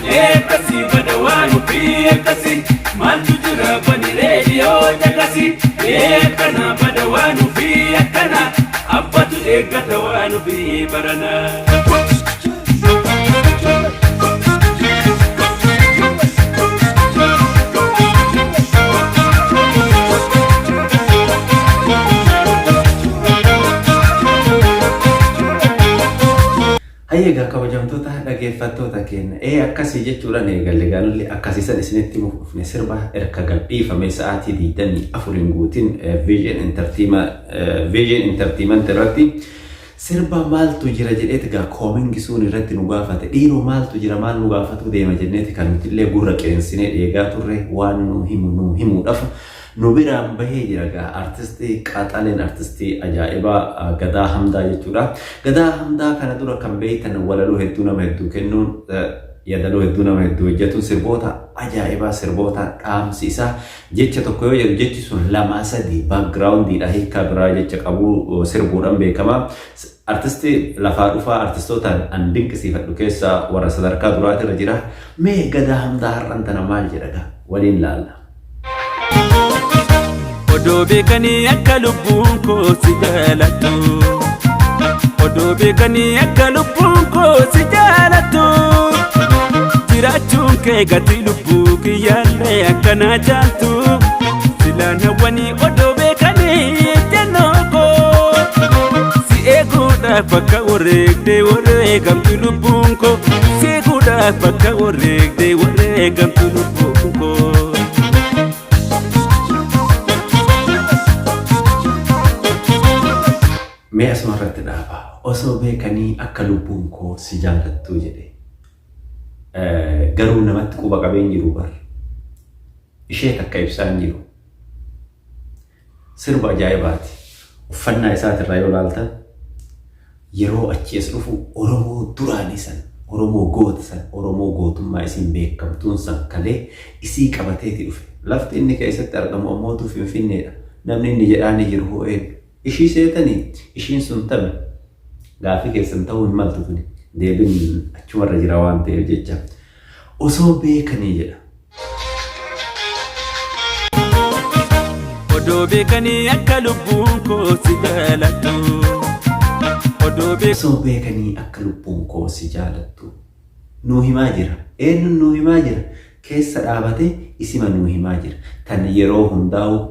Akkasii bada waan ofii akkasii maaltu jira bani reediyoo caqasii. Akkana bada waan ofii akkana abbatu eeggata waan ofii barana. Hayyee egaa kabajamtoota dhageeffattoota keenya ee akkasii jechuudhaan eegalle gaanullee akkasiisan isinitti himuuf dhufne sirba erga gadhiifame sa'aatii 24 hin guutin Vision Entertainment irratti sirba maaltu jira jedheeti gaa koomingi suun irratti nu gaafate dhiiroo maaltu jira maal nu gaafatuu deema jenneeti kan nutillee gurra qeensinee dheegaa turre waan nu himu nu himuudhaaf nu biraan bahee jira gaa artistii qaxaleen artistii ajaa'ibaa Gadaa Hamdaa jechuudha. Gadaa Hamdaa kana dura kan beektan walaloo hedduu nama hedduu kennuun yadaloo hedduu nama hedduu hojjetuun sirboota ajaa'ibaa sirboota dhaamsi isaa jecha tokko yoo jedhu jechi sun lamaa sadii backgroundiidha hiikkaa biraa jecha qabu sirbuudhaan beekama. Artistii lafaa dhufaa artistootaan an dinqisiifadhu keessaa warra sadarkaa duraatirra jira. Mee Gadaa Hamdaa har'an tana maal jedha gaa waliin laalla. Odoo beekanii akka lubbuun koo si jaalattu. Odoo beekanii akka lubbuun koo si jaalattu. Jiraachuun kee gatii lubbuu kiyyaallee akkanaa caaltu. Silaan hawwanii odoo beekanii jennoo koo. Si eeguudhaaf akka wareegdee wareegamtu lubbuun koo. Si eeguudhaaf akka wareegdee wareegamtu lubbuun koo. Mee asuma irratti dhaaba. Osoo beekanii akka lubbuun koo si jaalattuu jedhe. Garuu namatti quba qabee hin jiru bar. Ishee takka ibsaa hin jiru. Sirba ajaa'ibaati. Uffannaa isaatirraa yoo ilaaltan yeroo achii as dhufu Oromoo duraanii san, Oromoo goota san, Oromoo gootummaa isiin beekamtuun san kalee isii qabateeti dhufe. Lafti inni keessatti argamu ammootu Finfinneedha. Namni inni jedhaanii jiru hoo eenyu? Ishii seetanii? Ishiin sun tami? Gaaffii keessan ta'uu hin maltu tuni. Deebiin achumarra jira waan ta'eef jecha. Osoo beekanii jedha. Odoo beekanii akka lubbuun koo si jaalattu. Odoo beekanii. Osoo beekanii akka lubbuun koo si jaalattu. Nuu himaa jira. Eenyuun nuu himaa jira? Keessa dhaabatee isima nuu himaa jira. Tan yeroo hundaa'u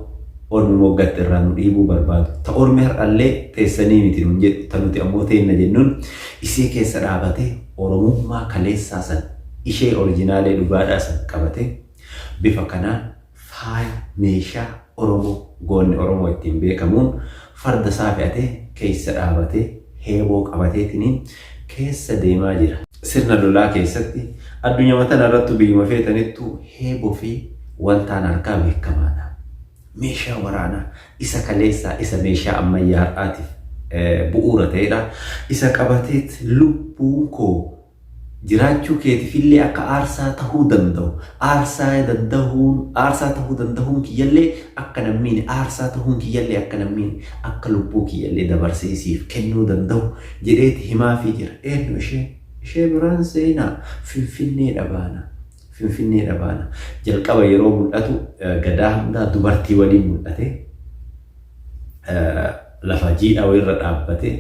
ormi moggatti irraa nu dhiibuu barbaadu. Ta ormi har'allee teessanii miti nuun jedhu. Ta nuti ammoo teenna jennuun isii keessa dhaabatee Oromummaa kaleessaa san ishee orijinaalee dhugaadhaa san qabatee bifa kanaan faaya meeshaa Oromoo goonni Oromoo ittiin beekamuun farda isaa fe'atee keessa dhaabatee heeboo qabateetiniin keessa deemaa jira. Sirna lolaa keessatti addunyama tana irrattuu biyyuma feetanittuu heeboo fi wantaan harkaa beekamaadha. Meeshaa waraanaa isa kaleessaa isa meeshaa ammayyaa har'aatiif bu'uura ta'edha. Isa qabateet lubbuun koo jiraachuu keetifillee akka aarsaa tahuu danda'u, aarsaa dandahuun, aarsaa tahuu dandahuun kiyyallee akka nan miine, aarsaa tahuun kiyyallee akka nan miine, akka lubbuu kiyyallee dabarsee siif kennuu danda'u jedheeti himaafii jira. Eenyu isheen? Ishee biraan seenaa Finfinneedha baana. Finfinneedha baana. Jalqaba yeroo mul'atu Gadaa Hamdaa dubartii waliin mul'ate. Lafa jiidhaa wayirra dhaabbatee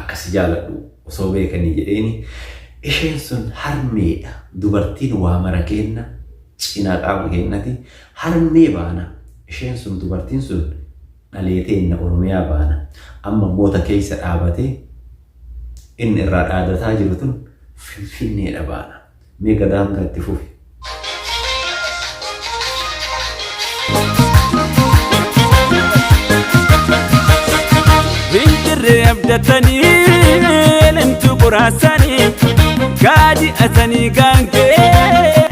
akka si jaaladhu osoo beekanii jedheeni isheen sun harmeedha. Dubartiin waa mara keenna cinaa qaama keennati harmee baana. Isheen sun dubartiin sun dhalee teenna Oromiyaa baana. Amma immoo ta keessa dhaabatee inni irraa dhaadataa jiru tun Finfinneedha baana. Mee Gadaa Hamdaa itti fufi. Hinjirree abdatanii elemtu qoraasanii gaadi asanii gaangee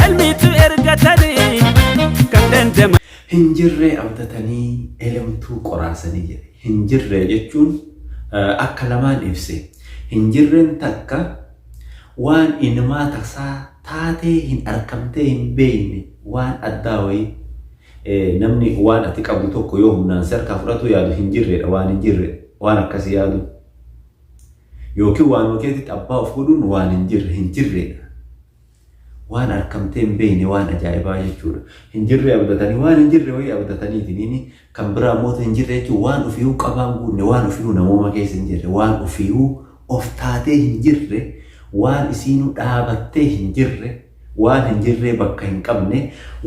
elmiitu ergatanii kan dandama. Hinjirree abdatanii elemtuu qoraasanii jedhe. Hinjirree jechuun akka lamaan ibse. Hinjirreen takka Waan inumaa tasaa taatee hin arkamtee hin beekne waan addaa wayii namni waan ati qabdu tokko yoo humnaan si harkaa fudhatuu yaadu hin jirredha waan hin jirre waan akkasii yaadu yookiin waanuma keetitti abbaa of godhuun waan hin jirre hin jirredha. Waan arkamtee hin beekne, waan ajaa'ibaa jechuudha. Hin jirre abdatanii, waan hin jirre wayii abdataniitiin. Kan biraa immoo hin jirre jechuun waan ofiihu qabaan guunne, waan ofiihu namooma keessa hin jirre, waan ofiihu of taatee hin jirre, waan isiinuu dhaabattee hin jirre, waan hin jirree bakka hin qabne,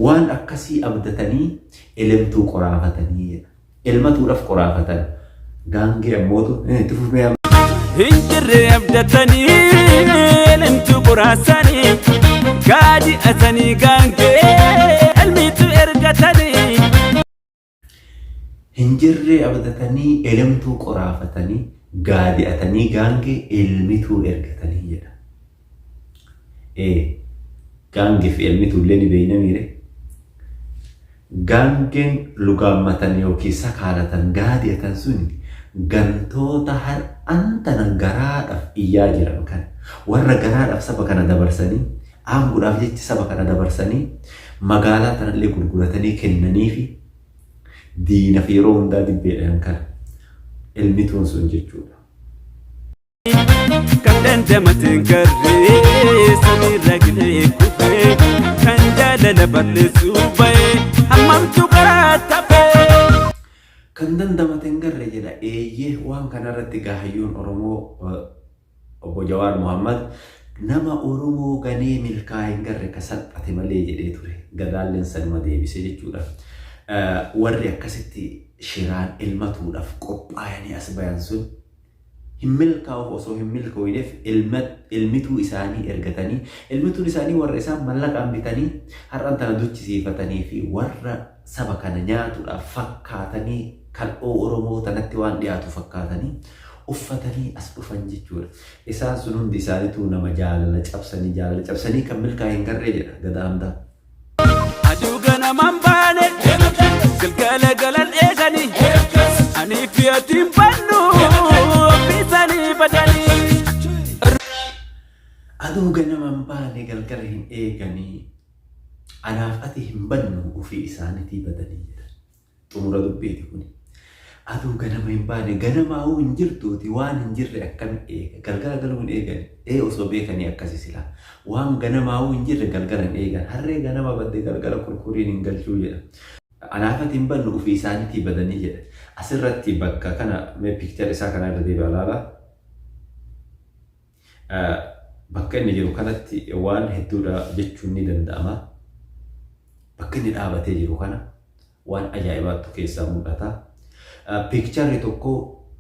waan akkasii abdatanii elemtuu qoraafatanii jedha. Elmatuudhaaf qoraafatan. Gaangee ammootu itti fufmee. Hin jirre abdatanii elemtuu qoraasanii, gaadi asanii gaangee elmitu ergatanii. Hin jirree abdatanii elemtuu qoraafatanii, gaadi'atanii gaangee elmituu ergatanii jedha. Ee, gaangee fi elmituu illee ni beekna miire. Gaangeen lugaammatan yookiin sakaalatan, gaadi'atan suni gantoota har'an tana garaadhaaf iyyaa jiran kana. Warra garaadhaaf saba kana dabarsanii, aanguudhaaf jecha saba kana dabarsanii, magaalaa tanallee gurguratanii kennaniifi diinaf yeroo hundaa dibbeedhaan kana. Elmituun sun jechuudha. Kan dandamateen garree samiirra gilee kufee, kan jaalala balleessuu ba'ee hammamtu karaa tafee. Kan dandamate hin garre jedha. Eeyyee, waan kanarratti gaahayyuun Oromoo obbo Jawaar Mohammad nama Oromoo ganee milkaa'e hin garre ka salphate malee jedhee ture. Gadaalleen sanuma deebise jechuudha. Warri akkasitti shiraan elmatuudhaaf qophaa'anii as bayan sun hin milkaa'uuf, osoo hin milkooyneef elmituu isaanii ergatanii, elmituun isaanii warra isaan mallaqaan bitanii har'an tana duchisiifatanii fi warra saba kana nyaatuudhaaf fakkaatanii, kal'oo Oromoo tanatti waan dhiyaatu fakkaatanii uffatanii as dhufan jechuudha. Isaan sun hundi isaaniituu nama jaalala cabsanii, jaalala cabsanii kan milkaa'e hin garree jedha Gadaa Hamdaa. Aduu ganamaan baane galgala galan eeganii, ani fi atiin bannu ofiisanii badanii. Aduu ganamaan baane galgala hin eeganii, anaaf ati hin bannu ofii isaaniitii badanii jedha. Xumura dubbiiti kuni. Aduu ganama hin baane, ganamaa'uu hin jirtuuti, waan hin jirre akkami eega? Galgala galuu hin eegani. Ee, osoo beekanii akkasi silaa. Waan ganamaa'uu hin jirre galgala hin eegan. Harree ganama badde galgala kurkuriin hin galchuu jedha. Anaaf ati hin bannu ofii isaaniitii badanii jedha. Asirratti bakka kana mee picture isaa kana irra deebi'a ilaala. Bakka inni jiru kanatti waan hedduudha jechuun ni danda'ama. Bakka inni dhaabatee jiru kana waan ajaa'ibaattu keessaa mul'ata. Piikcharri tokko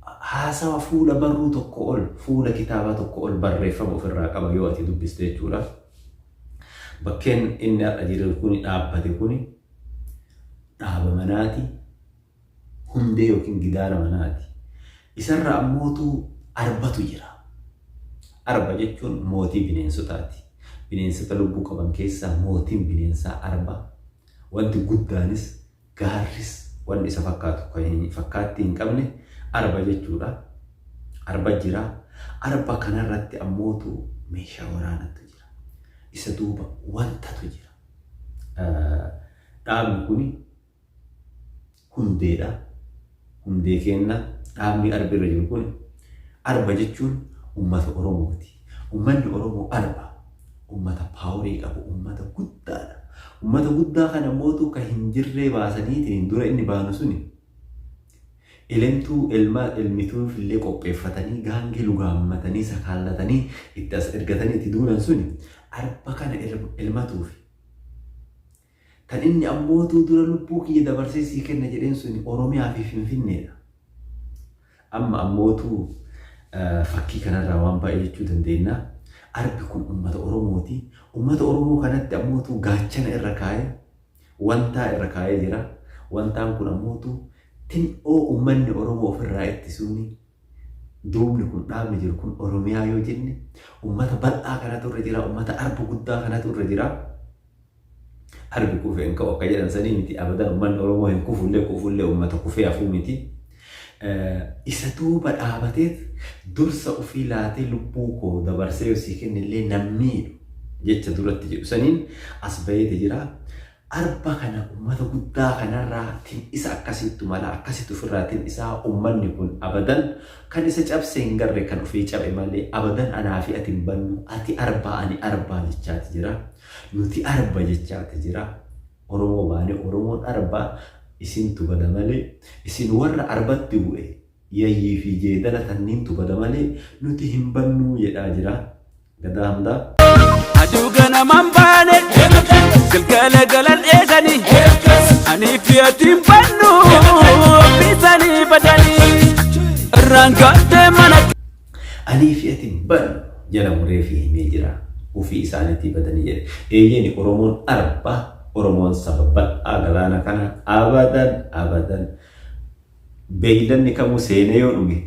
haasawa fuula barruu tokko ol, fuula kitaabaa tokko ol barreeffama ofirraa qaba yoo ati dubbiste jechuudha. Bakkeen inni har'a jiru kuni, dhaabbate kuni, dhaaba manaati. Hundee yookiin gidaara manaati. Isarra ammootu arbatu jira. Arba jechuun mootii bineensotaati. Bineensota lubbuu qaban keessaa mootiin bineensaa arba. Wanti guddaanis gaarris wanni isa fakkaatu kan fakkaattii hin qabne arba jechuudha. Arba jira. Arba kanarratti ammootu meeshaa waraanatu jira. Isa duuba wantatu jira. Dhaabni kuni hundeedha. Hundee keenna dhaabni arbi irra jiru kun, arba jechuun uummata Oromooti. Uummanni Oromoo arba. Uummata power qabu, uummata guddaadha. Uummata guddaa kana mootu kan hin jirree baasaniitiin dura inni baanu suni elemtuu elma elmituuf illee qopheeffatanii, gaangee lugaammatanii sakaallatanii itti as ergatanii itti duulan suni arba kana elmatuufi. Kan inni ammootuu dura lubbuu kiyya dabarsee sii kenna jedheen suni Oromiyaa fi Finfinneedha. Amma ammootuu fakkii kanarraa waan baay'ee jechuu dandeenya. Arbi kun uummata Oromooti. Uummata Oromoo kanatti ammootuu gaachana irra kaa'ee, wantaa irra kaa'ee jira. Wantaan kun ammootuu tin'oo uummanni Oromoo ofirraa ittisuuni. Duubni kun, dhaabni jiru kun Oromiyaa yoo jenne, uummata bal'aa kanatu irra jira. Uummata arba guddaa kanatu irra jira. Arbi kufee hin ka'u akka jedhan sanii miti. Abadan uummanni Oromoo hin kufullee, kufullee uummata kufee hafuu miti. Isa duuba dhaabateet dursa ofii laatee lubbuu koo dabarsee yoo sii kennillee nan miidhu jecha duratti jedhu saniin as baheeti jira. Arba kana ummata guddaa kanarraa tin'isa akkasiittu mala, akkasitti ofirraa tin'isaa. Ummanni kun abadan kan isa cabse hin garre, kan ofii cabe malee. Abadan anaa fi ati hin bannu, ati arbaa ani arbaa jechaati jira. Nuti arba jechaati jira. Oromoo baanee Oromoon arbaa, isintu bada malee, isin warra arbatti bu'e yayyii fi jeedala tanniintu bada malee nuti hin bannuu jedhaa jira. Gadaa Hamdaa. Aduu ganamaan baane, galgala galan eeganii, anii fi atiin bannu ofiisanii badanii irraan gaaddee mana. Anii fi ati hin bannu jala muree fi himee jira. Ufii isaaniitii badanii jedhe. Eeyyeni, Oromoon arba, Oromoon saba bal'aa galaana kana abadan abadan beeyladni kamuu seenee yoo dhuge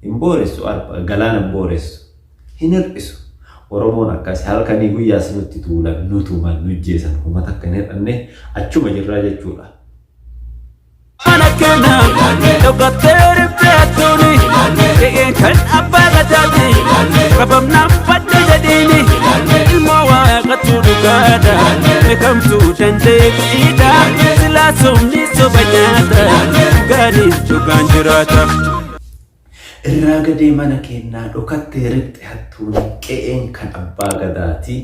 hin booressu, arba galaana hin booressu, hin hir'isu. Oromoon akkas halkanii guyyaas nutti tuulan, nu tuman, nu jeesan, homa takka hin hir'anne, achuma jirraa jechuudha. Mana kenna dhokattee riphee hattuuni, qe'een kan abbaa gadaati, qabamnaan badde jedhiini. Ilmoo waaqatu dhugaadha, beekamtuu dandeettiidha, silaa sobni soba nyaata, dhugaanis dhugaan jiraata. Irraa gadee mana keennaa dhokattee riphxe hattuun, qe'een kan abbaa gadaati,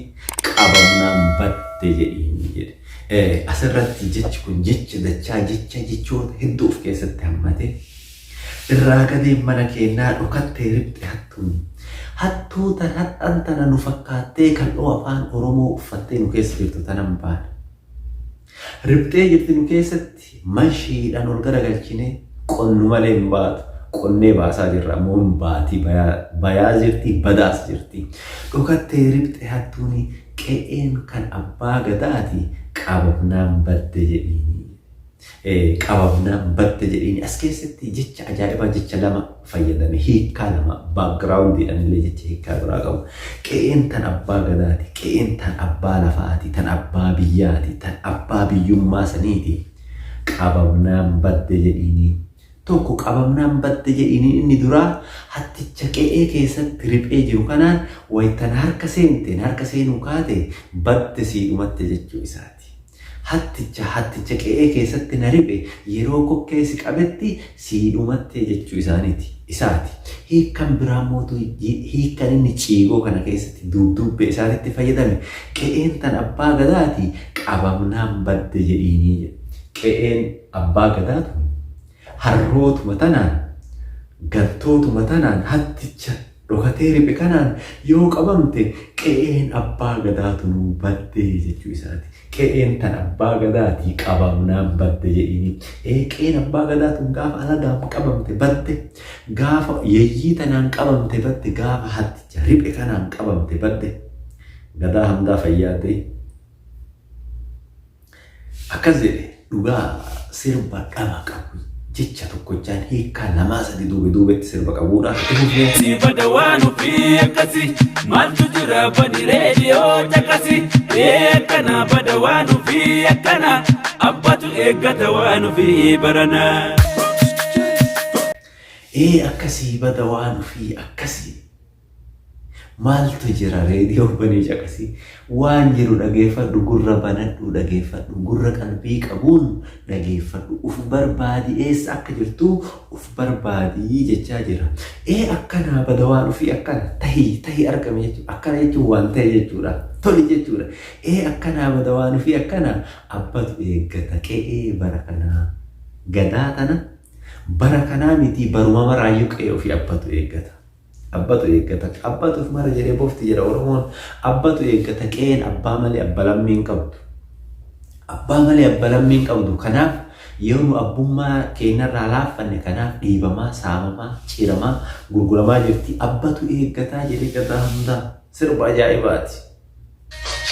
qabamnaan badde jedhiini jedhe. Asirratti jechi kun jecha dachaa, jecha jechoota hedduu of keessatti hammate. Irraa gadee mana keennaa dhokattee riphxe hattuun. Hattuu tan hadhan tana nu fakkaattee kal'oo afaan Oromoo uffattee nu keessa jirtu tanan baana. Riphxee jirti nu keessatti, manshiidhaan ol garagalchine qonnu malee hin baatu. Qonnee baasaa jirra ammoo hin baatii, bayaa jirti, badaas jirti. Dhokattee riphxe hattuuni, qe'een kan abbaa gadaati, qabamnaan badde jedhiini. Qabamnaan badde jedhiini. As keessatti jecha ajaa'ibaa, jecha lama fayyadame, hiikkaa lama, backgroundiidhaan illee jecha hiikkaa biraa qabu. Qe'een tan abbaa gadaati, qe'een tan abbaa lafaati, tan abbaa biyyaati, tan abbaa biyyummaa saniiti. Qabamnaan badde jedhiini. Tokko qabamnaan badde jedhiini, inni duraa hatticha qe'ee keessatti riphee jiru kanaan waytan harka seenteen harka seenuu kaate badde, siidhumatte jechuu isaati. Hatticha qe'ee keessatti na riphe yeroo kokkee si qabetti siidhumattee jechuu isaaniiti. Isaati. Hiikkan biraa mootu, hiikkan inni ciigoo kana keessatti duubduubbee isaatitti fayyadame, qe'een tan abbaa gadaati, qabamnaan badde jedhiinii jedhe. Qe'een abbaa gadaatu harrootuma tanaan, gantootuma tanaan, hatticha dhokatee riphe kanaan yoo qabamte qe'een abbaa gadaatu nuu baddee jechuu isaati. Qe'een tan abbaa gadaati, qabamnaan badde jedhiini. Ee, qe'een abbaa gadaa tun gaafa alagaan qabamte badde, gaafa yeeyyii tanaan qabamte badde, gaafa hatticha riphe kanaan qabamte badde. Gadaa Hamdaa fayyaa ta'e. Akkas jedhe, dhugaa sirba dhama qabu, jecha tokkochaan hiikkaa lamaa sadi duube duubetti sirba qabuudha. Itti fufnee. Si bada waan ofii akkasi, maaltu jira bani reediyoo caqasi. Ee akkana bada waan ofii akkana, abbatu eeggata waan ofii barana. Ee akkasii bada waan ofii akkasii. Maaltu jira reediyoo banii caqasii, waan jiru dhageeffadhu, gurra banadhu dhageeffadhu, gurra qalbii qabuun dhageeffadhu, uf barbaadi, eessa akka jirtu uf barbaadii jechaa jira. Ee akkanaa bada waan ofii akkana, tahii tahii argame jechuudha. Akkana jechuun waan ta'e jechuudha. Toli jechuudha. Ee akkanaa bada waan ofii akkana, abbatu eeggata qe'ee bara kanaa, gadaa tana bara kanaa miti, baruma maraayyuu qe'ee ofii abbatu eeggata. Abbatu eeggata. Abbatu of mara jedhee bofti jedha Oromoon. Abbatu eeggata, qe'een abbaa malee abba lammii hin qabdu. Abbaa malee abba lammii hin qabdu. Kanaaf yoo nu abbummaa keenyarraa laaffanne, kanaaf dhiibamaa, saamamaa, ciramaa, gurguramaa jirti. Abbatu eeggataa jedhee Gadaa Hamdaa. Sirba ajaa'ibaati.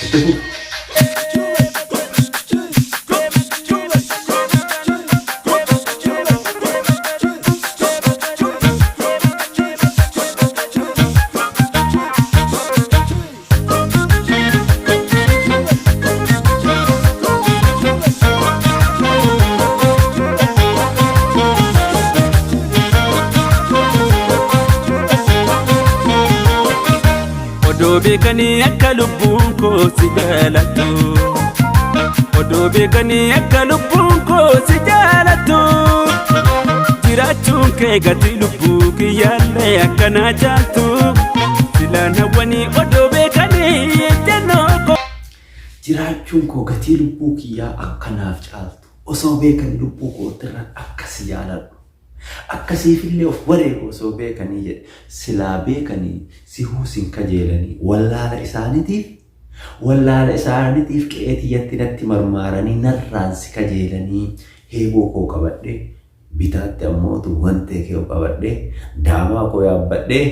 Itti fufi. Odoo beekanii akka lubbuun koo si jaalattu. Odoo beekanii akka lubbuun koo si jaalattu. Jiraachuun kee gatii lubbuu kiyyaallee akkanaa caaltu. Silaan hawwanii odoo beekanii jennoo koo. Jiraachuun koo gatii lubbuu kiyyaa akka naaf caaltu osoo beekanii lubbuu kootirran akka si jaaladhu. Akka siifillee of wareegu osoo beekanii jedhe. Silaa beekanii sihuu sin kajeelanii wallaala isaanitiif wallaala isaanitiif qe'ee tiyyatti natti marmaaranii narraan si kajeelanii heeboo koo qabadhee bitaatti ammootu wantee kee qabadhee daamaa koo yaabbadhee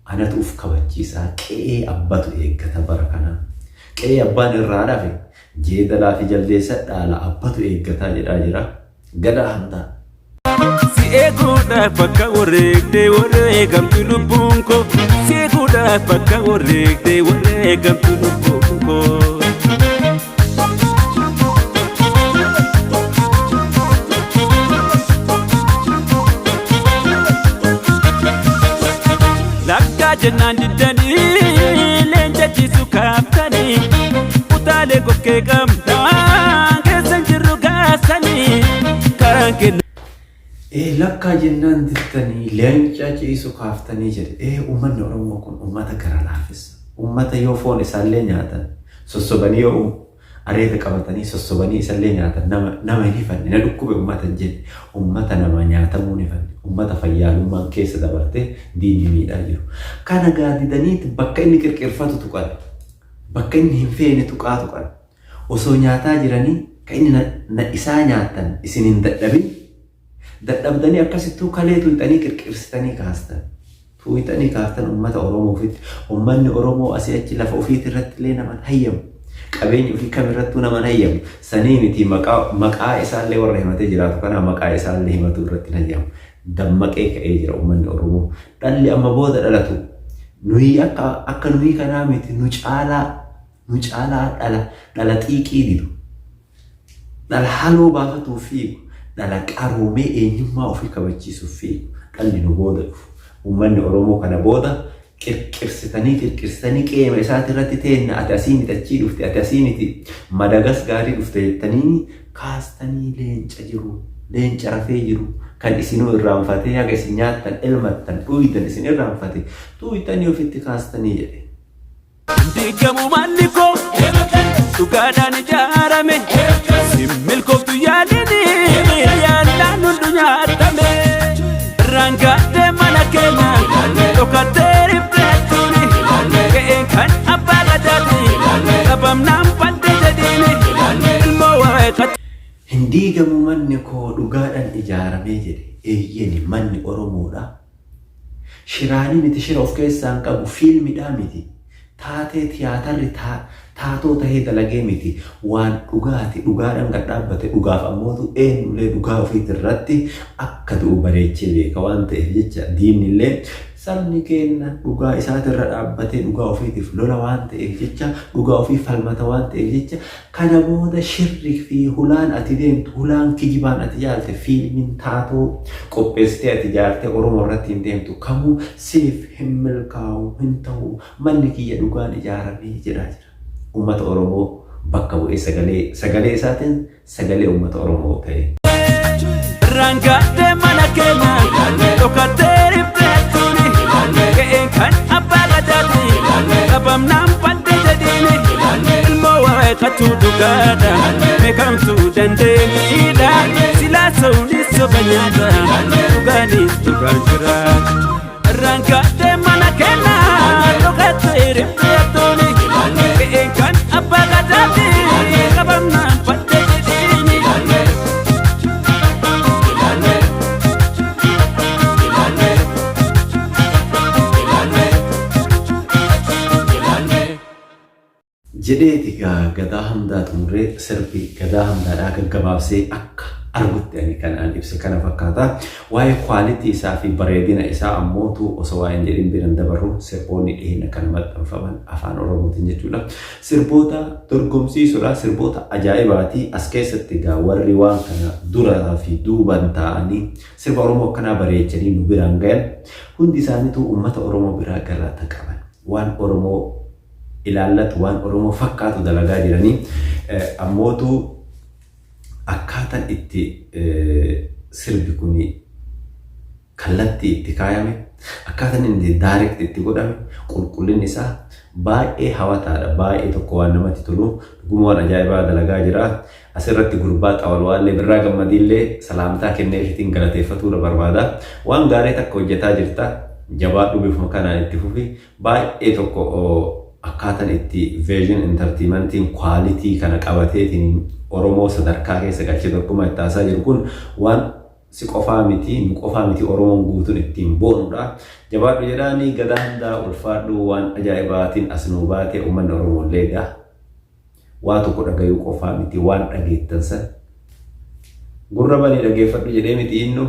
anatu uf kabachiisaa qe'ee abbatu eeggata bara kanaa. Qe'ee abbaan irraa dhafe jeedalaa fi jaldeessa dhaala abbatu eeggataa jedhaa jira. Gadaa Hamdaa. Si eeguudhaaf akka wareegdee wareegamtu lubbuun koo. Si eeguudhaaf akka wareegdee wareegamtu lubbuun koo. Lakkaa jennaan diddanii leenca ciisu kaaftanii utaalee kokkee qabnaa keessa jirru gaasanii karaan kenna. Ee lakkaa jennaan diddanii leenca ciisu kaaftanii jedhe. Ee uummanni Oromoo kun uummata gara laafessa. Uummata yoo foon isaallee nyaatan sossobanii yoo areeda qabatanii sossobanii isallee nyaatan nama nama hin hifanne na dhukkube uummata hin jenne uummata nama nyaatamuu hin hifanne uummata fayyaalummaan keessa dabartee diinni miidhaa jiru. Kana gaadidaniiti bakka inni qirqirfatu tuqan. Bakka inni hin feene tuqaa tuqan. Osoo nyaataa jiranii kan inni na isaa nyaatan isin hin dadhabin dadhabdanii akkasittuu kalee tuyxanii qirqirsitanii kaastan. Tuyxanii kaaftan uummata Oromoo ofitti. Uummanni Oromoo asii achi lafa ofiiti irratti illee naman hayyamu. Qabeenya ofii kam irrattuu naman hayyamu. Sanii miti maqaa isaallee warra himatee jiraatu kanaa maqaa isaallee himatu irratti hin hayyamu. Dammaqee ka'ee jira uummanni Oromoo. Dhalli amma booda dhalatu nuyi akka nuyi kanaa miti nu caalaa dhala xiiqii didu. Dhala haloo baafatuuf fiigu, dhala qaroomee eenyummaa ofii kabachiisuuf fiigu, dhalli nu booda dhufu. Uummanni Oromoo kana booda qirqirsitanii qirqirsitanii qe'eema isaati irratti teenna ati asii miti achii dhufte ati asii miti madagas gaarii dhufte jettanii kaastanii leenca jiru leenca rafee jiru kan isinuu irraanfatee haga isin nyaattan elmattan dhuydan isin irraanfate tuuyxanii ofitti kaastanii jedhe. Diigamu manni koo dhugaadhaan ijaarame si milkooftu yaadini yaallaan hundu nyaatame rangaadhee mana keenya dhokattee rifteettuuni ga'een kan abbaa gadaati qabamnaan badde jedhiini ilmoo waaqatti. Hin diigamu manni koo dhugaadhaan ijaaramee jedhe. Eeyyeni manni Oromoodha. Shiraanii miti shira of keessaa hin qabu fiilmidhaa miti. Taatee tiyaatarri taatoo tahee dalagee miti. Waan dhugaati dhugaadhaan gad dhaabbate dhugaaf ammootu eenyullee dhugaa ofiiti irratti akka du'u bareechee beeka waan ta'eef jecha diinni illee sabni keenya dhugaa isaati irra dhaabbatee dhugaa ofiitiif lola waan ta'eef jecha dhugaa ofii falmata waan ta'eef jecha kana booda shirri fi hulaan ati deemtu hulaan kijibaan ati jaalte fiilmiin taatoo qopheessitee ati jaartee Oromoo irratti hin deemtu kamuu siif hin milkaa'u hin ta'u manni kiyya dhugaan ijaaramee jedhaa jira. Uummata Oromoo bakka bu'ee sagalee isaatiin sagalee uummata Oromoo ta'e. Rangaadhee mana keenya dhokattee rifteettuuni ga'een kan abbaa gadaati qabamnaan badde jedhiini ilmoo waaqatu dhugaadha beekamtuu dandeenyiidha silaa sa'uunis soba nyaata dhugaanis dhugaan jira. Rangaadhee mana keenya dhokattee rifteettuuni ga'een kan abbaa gadaati qabamnaan badde jedhiini. Jedheeti gaa Gadaa Hamdaa xumuree sirbi Gadaa Hamdaadhaa gaggabaabsee akka argutti ani kan an ibse kana fakkaata. Waa'ee quality isaa fi bareedina isaa ammootu osoo waa'ee hin jedhin biran dabarru sirboonni dhiheenya kana maxxanfaman afaan Oromootiin jechuudha. Sirboota dorgomsiisuudha. Sirboota ajaa'ibaati. As keessatti egaa warri waan kana duraa fi duuban taa'anii sirba Oromoo akkanaa bareechanii nu biraan gayan hundi isaaniitu uummata Oromoo biraa galata qaban. Waan Oromoo ilaallatu, waan Oromoo fakkaatu dalagaa jiranii. Ammootu akkaataan itti sirbi kun kallattii itti kaayame, akkaataan inni direct itti godhame, qulqullinni isaa baay'ee hawataadha. Baay'ee tokko waan namatti tolu, dhuguma waan ajaa'ibaa dalagaa jira. Asirratti gurbaa Xawalwaallee Birraa Gammadiillee salaamtaa kennee ishiitiin galateeffatuudha barbaada. Waan gaarii takka hojjetaa jirta. Jabaadhu, bifuma kanaan itti fufi. Baay'ee tokko akkaataan itti Vision Entertainmentiin quality kana qabateetiin Oromoo sadarkaa keessa galchee tokkummaa itti haasaa jiru kun waan si qofaa miti, nu qofaa miti, Oromoon guutuun ittiin boonudha. Jabaadhu jedhaanii gadaa hundaa ulfaadhu, waan ajaa'ibaatiin as nuu baate. Uummanni Oromoo illee egaa waa tokko dhagayuu qofaa miti, waan dhageettan san gurra banii dhageeffadhu jedhee miti innu,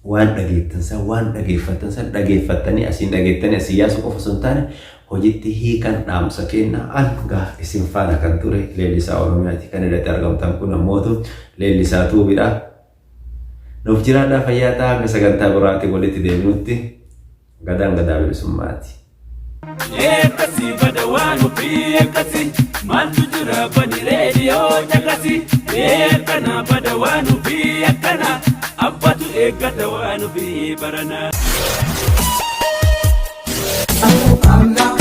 waan dhageettan san, waan dhageeffattan san dhageeffattanii asiin dhageettanii asii yaasuu qofa osoo hin taane hojitti hiikan dhaamsa kenna. An gaa isin faana kan ture Leellisaa Oromiyaati. Kan irratti argamtan kun ammootu Leellisaa Tuubidha. Nuuf jiraadhaa, fayyaa ta'aa, hanga sagantaa biraatiin walitti deebinutti gadaan gadaa bilisummaati. Akkasii bada waan ofii, akkasii maaltu jira? Bani reediyoo caqasi. Akkana bada waan ofii, akkana abbatu eeggata waan ofii barana. Qabna.